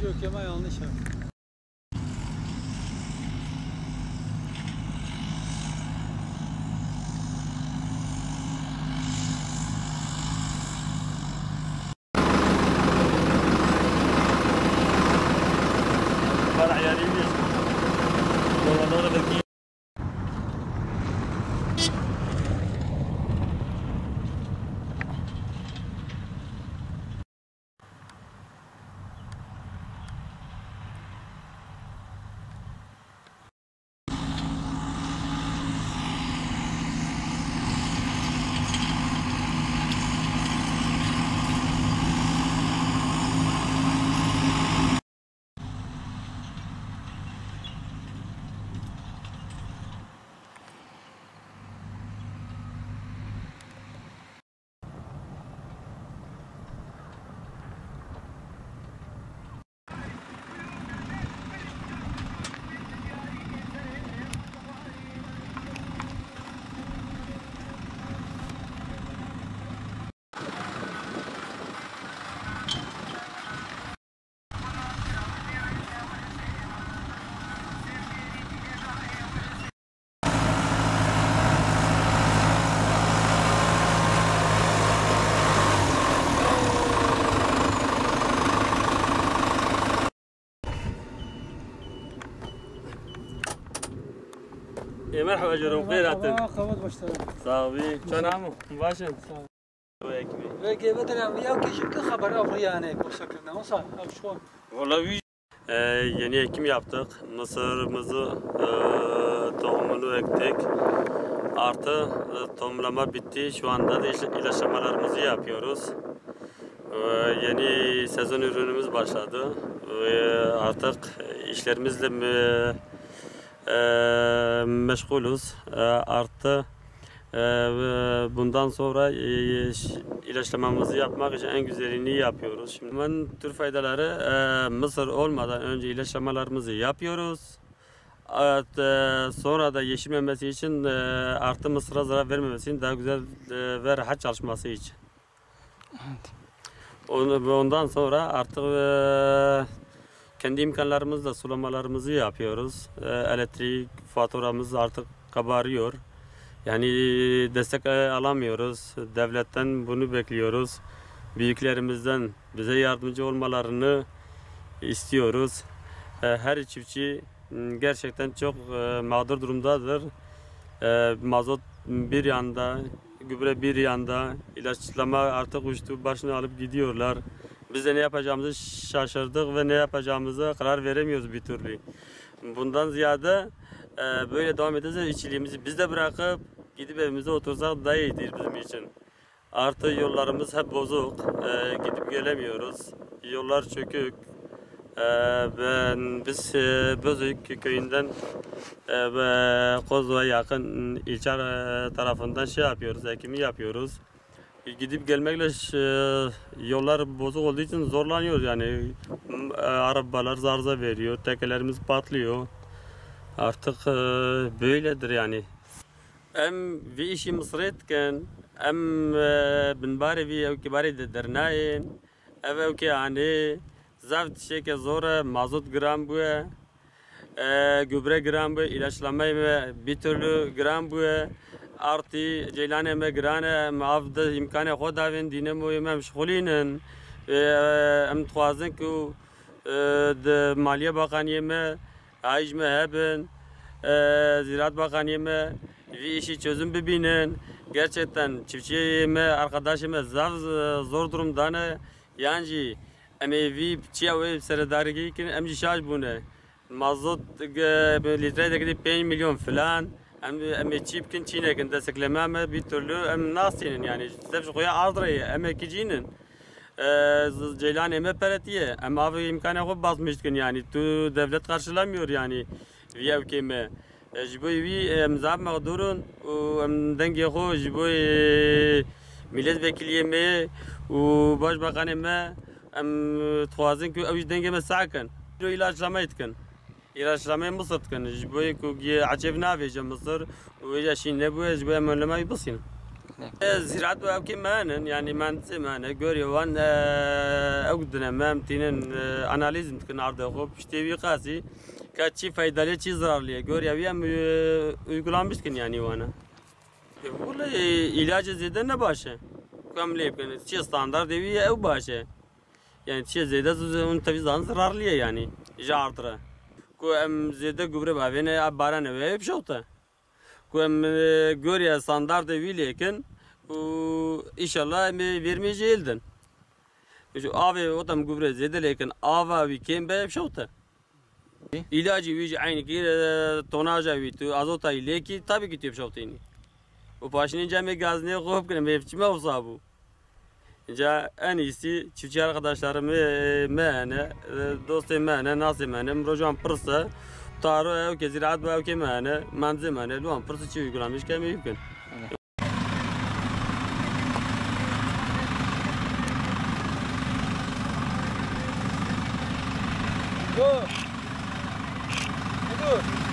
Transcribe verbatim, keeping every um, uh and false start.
Yok, ama yanlış yaptım. Ê, merhaba Jerome, xêr hatin. Merhaba, qewet başladı. Sağ ol, iyi. Çaw name? Baş in? Sağ ol. Vê gê veteran, vê ew kêşî ki xeber ev riyane, posta kirine. Wisa, ev şu an. Valla wî. E, yeni ekim yaptık. Mısırımızı, e, tohumunu ektik. Artı, e, tohumlama bitti. Şu anda da ilaç-, ilaçlamalarımızı yapıyoruz. E, yeni sezon ürünümüz başladı. Ve artık işlerimizle me-, e, meşgulüz. E, artı, e, ve bundan sonra, e, ş-, ilaçlamamızı yapmak için en güzelini yapıyoruz. Şimdi hemen tür faydaları, e, mısır olmadan önce ilaçlamalarımızı yapıyoruz. Evet, e, sonra da yeşilmemesi için, e, artı mısıra zarar vermemesi için, daha güzel, e, ve rahat çalışması için. Evet. Onu, ve ondan sonra artık, e, kendi imkanlarımızla sulamalarımızı yapıyoruz. E, elektrik faturamız artık kabarıyor. Yani destek, e, alamıyoruz. Devletten bunu bekliyoruz. Büyüklerimizden bize yardımcı olmalarını istiyoruz. E, her çiftçi, m, gerçekten çok, e, mağdur durumdadır. E, mazot bir yanda, gübre bir yanda, ilaçlama artık uçtu, başını alıp gidiyorlar. Biz de ne yapacağımızı şaşırdık ve ne yapacağımızı karar veremiyoruz bir türlü. Bundan ziyade, e, böyle devam ederse işçiliğimizi biz de bırakıp gidip evimize otursak daha iyidir bizim için. Artı yollarımız hep bozuk. E, gidip gelemiyoruz. Yollar çökük. E, ben, biz, e, Bozüyük köyünden, e, ve Kozluğa yakın ilçe, e, tarafından şey yapıyoruz, ekimi yapıyoruz. E, gidip gelmekle ş-, e, yollar bozuk olduğu için zorlanıyoruz yani. M-, e, arabalar zarza veriyor, tekerlerimiz patlıyor. Artık, e, böyledir yani. Em vî îşî misrê dikin, em, e, binbarê vî ewkê barê de dernayên. Ev ewkê anê, zaf tiştêke zor e, mazot giran bûye, e, gübre giran bûye, îlaçlameyê me bir türlü giran bûye. Artî ceylanê me giran e, em av de îmkanê xwe davên, dînemoyê me em şixulînin. E, em dixwazin ku, e, di Maliye Bakaniyê me, Ay ji me hebin, e, Ziraat Bakaniyê me vî îşî çözüm bibînin. Gerçekten çiftçiyê me, arkadaşê me zaf z-, zor durumda ne. Yan jî em ê vî çiya wê seredarî kin, em jî şaş bûne. Mazot, e, lîtreyê de gidî pênc milyon filan. Em, em ê çî bikin, çî nekin. Destekleme me bir türlü em nastînin yani. Zef ji xuya ard re ye, em ê kicînin. E, z-, ceylanê me peretiye. Em av îmkanê xwe basmiş dikin yani. Tu devlet karşılamıyor yani. Vî ewkê me. E, ji bo wî, e, em zaf mexdûr in û em dengê xwe ji bo, e, mîletvekiliyê me û başbakanê me em, e, dixwazin ku ew ji dengê me seh kin. Îro îlaçlameyê dikin. Îlaçlameyê Misir dikin. Ji bo ku gê eçêv navêje Misir û wêja şîn nebûye, ji bo em önleme wî bisînin. E, ziraat û ewkê me henin, yanî mendisê me hene. Gorî wan, e, ew dine me em tînin, e, analîz dikin ardê xwe. Piştê wî qasî ka çi feydalı ye, çi zararlı ye. Gorî wî em, e, uygulanmış dikin yanî wana. E, wele, e, îlacê zêde ne baş e. Ku em lê bikin. Çi standardê wî ye, ew baş e. Yanî çi zêde z-, hûn tevî zan zararlı ye yanî. Ji ard re. Ku em zêde gubre bavêne, ya barane wê bişewte. Ku em, e, gorî standardê wî lêkin û îşallah em ê vêrmê jê ildin. Ji avê otem gubre zêde lêkin ava wî kêm be bişewte. Îlacî wî jî eynî kî, e, tonaja wî tu azota wî lêkî tabii ki tu bişewtênî. Û paşinî cemê gazinê xwe bikin, em ê çime wisa bû. Ca en iyisi çiftçi arkadaşlarım, e, me hene, e, dostê me hene, nasê me hene, min rojan pirse, taro ew ke ziraat bi ew ke me hene, menzê me hene, li wan pirse çi uygulamiş ke em ê bikin. Dur. Dur.